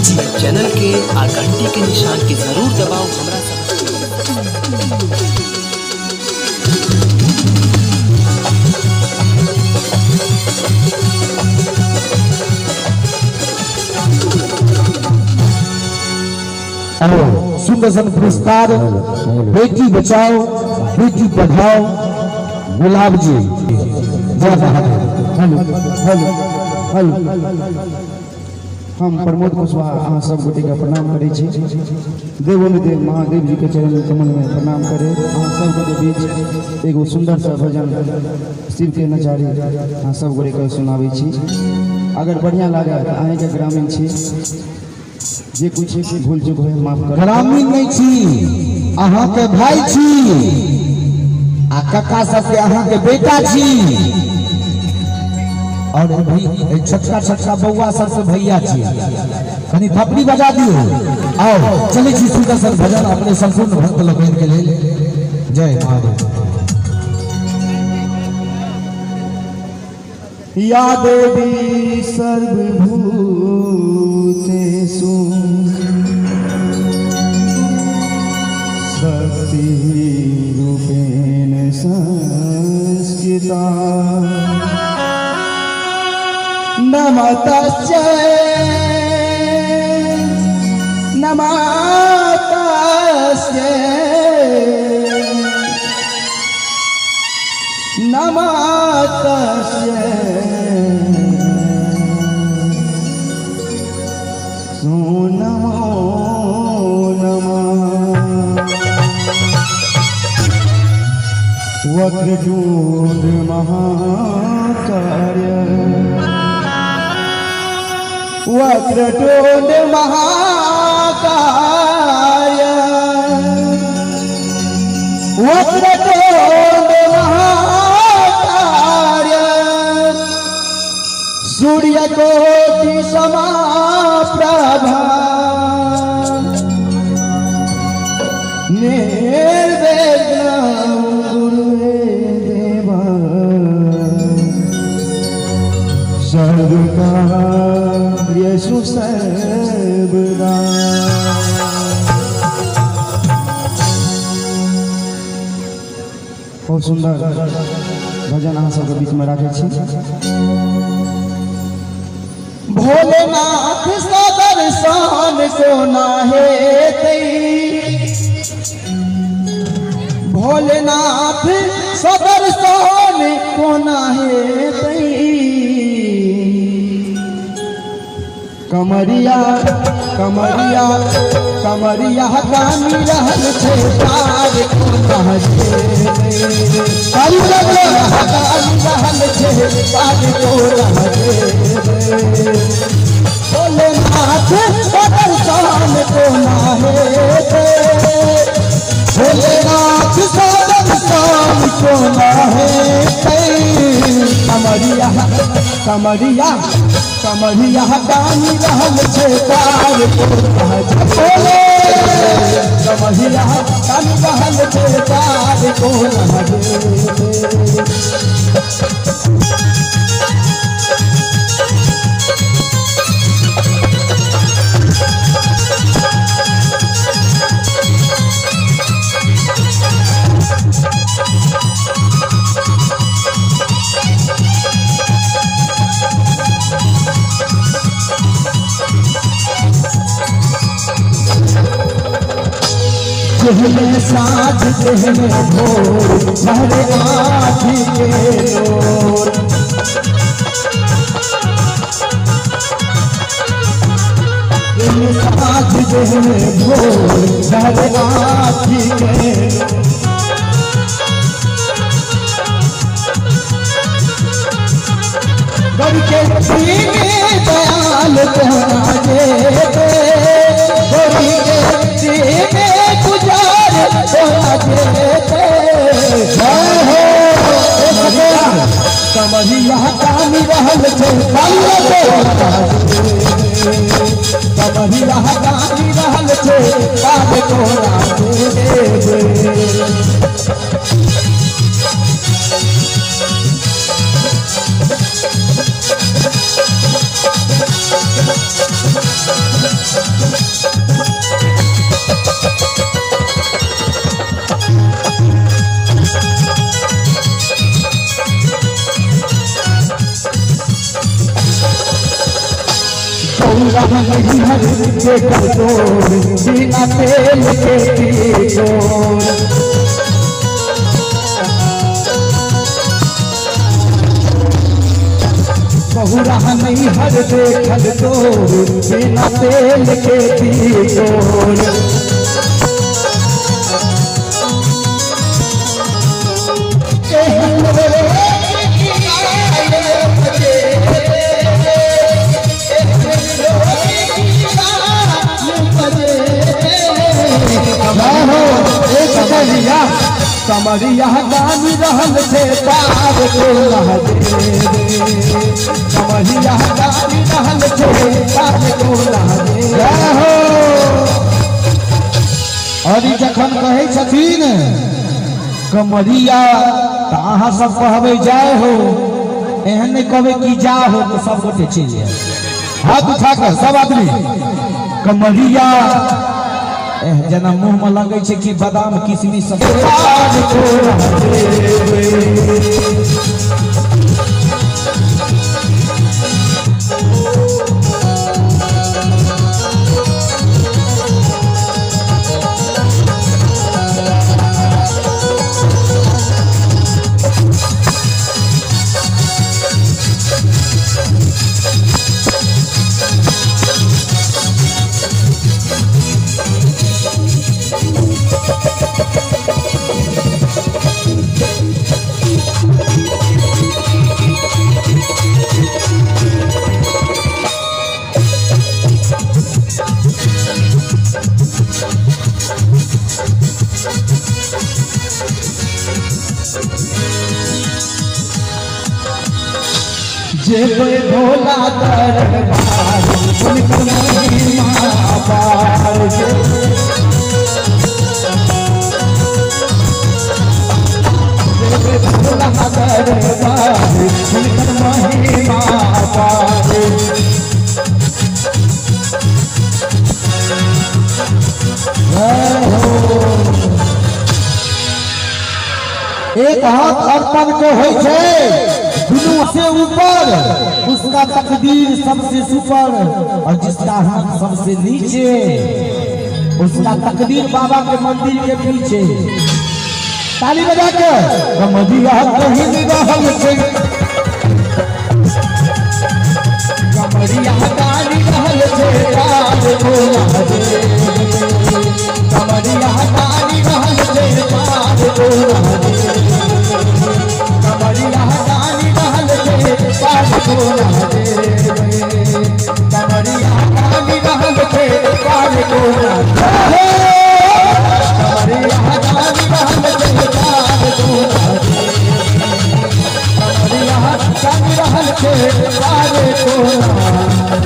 जी channel के आ घंटी के निशान के जरूर दबाओ हमरा सब। सुंदर सन पुरस्कार बेटी बचाओ बेटी पढ़ाओ गुलाब जी। जय महादेव। Hello hello hello. हम प्रमोद कुशवाहा अहाँ सब गोटे के प्रणाम करै छी। देवों देव महादेव जी के चरण कमल में प्रणाम करे। अहाँ सब गोटे बीच एगो सुंदर सा भजन शिव के नचारी अहाँ सब गोटे के सुनाबै छी। अगर बढ़िया लागे तो अहीं के ग्रामीण छी, जे कुछ भूल चूक हो माफ कर। ग्रामीण नहीं छी, अहाँ के भाई छी आ कक्का सबके अहाँ के बेटा छी और छोटका छोटका बउआ सबसे भैया छी। कनी थपड़ी बजा दियो। आओ चले छी सुंदर सन भजन अपने संपूर्ण भक्त लोकनि के लेल। जय महादेव। या देवी सर्वभूतेषु शक्तिरूपेण संस्थिता नमस्तस्यै नमस्तस्यै नमस्तस्यै नमो नमः। वक्रतुंड महाकाय वक्रतुंड महाकाय वक्रतुंड महाकाय सूर्यकोटि समाप्रभा निर्विघ्नं गुरुवे देव सर्वकार्येषु सर्वदा। बहुत सुंदर भजन अहाँ सबके बीच में राखै छी। भोलेनाथ सँ दर्शन कोना हेतै, भोलेनाथ सँ दर्शन कोना हेतै, कमरिया कमरिया कमरिया कानी रहल छै पार कोना जेतै, कमरिया कानी रहल छै पार कोना जेतै, भोलेनाथ सँ दर्शन कोना हेतै, भोलेनाथ सँ दर्शन कोना हेतै, कमरिया कमरिया कमरिया कानी रहल छै पार कोना जेतै, कमरिया कानी रहल छै पार कोना जेतै। जेहने साँझ जेहने भोर भरे आँखि के लोर, जेहने साँझ जेहने भोर भरे आँखि के गढ़ के दीने दयाल कोना जेतै, गढ़ के दीने गुजार कोना जेतै, जय हो कमरिया कानी रहल छै कमरिया कानी रहल छै पार कोना जेतै। बहुरा नहीं हर के कमजोर बिना तेल के तिकोर। बहुरा नहीं हर देखल तोर बिना तेल के तिकोर। कमरिया गान रहल छे पार को महादेव। कमरिया गान रहल छे पार को महादेव। हो और जखन कहै छथिन कमरिया त अहाँ सब कहबै जाय हो, एहन नहीं कहबै कि जा हो तो सब गोटे चलि जाए। हाथ उठा कर सब आदमी कमरिया जना मुँह में लगे छे कि बादाम किशमिश सब। जे कोई भोला दरबार उनकर महिमा अपार। जे कोई भोला दरबार उनकर महिमा अपार। एक हाथ अर्पण के होइ छे दुनू से ऊपर, उसका तकदीर सबसे सुपर, और जिसका हाथ सबसे नीचे उसका तकदीर बाबा के मंदिर के पीछे। ताली बजा के कमरिया कहीं रहल छे कमरिया गानी रहल छे पार को महादेव। कमरिया गानी रहल छे पार को महादेव। कमरिया गानी रहल छे पार को महादेव। कमरिया गानी रहल छे पार को महादेव। कमरिया गानी रहल छे पार को महादेव। कमरिया गानी रहल छे पार को महादेव।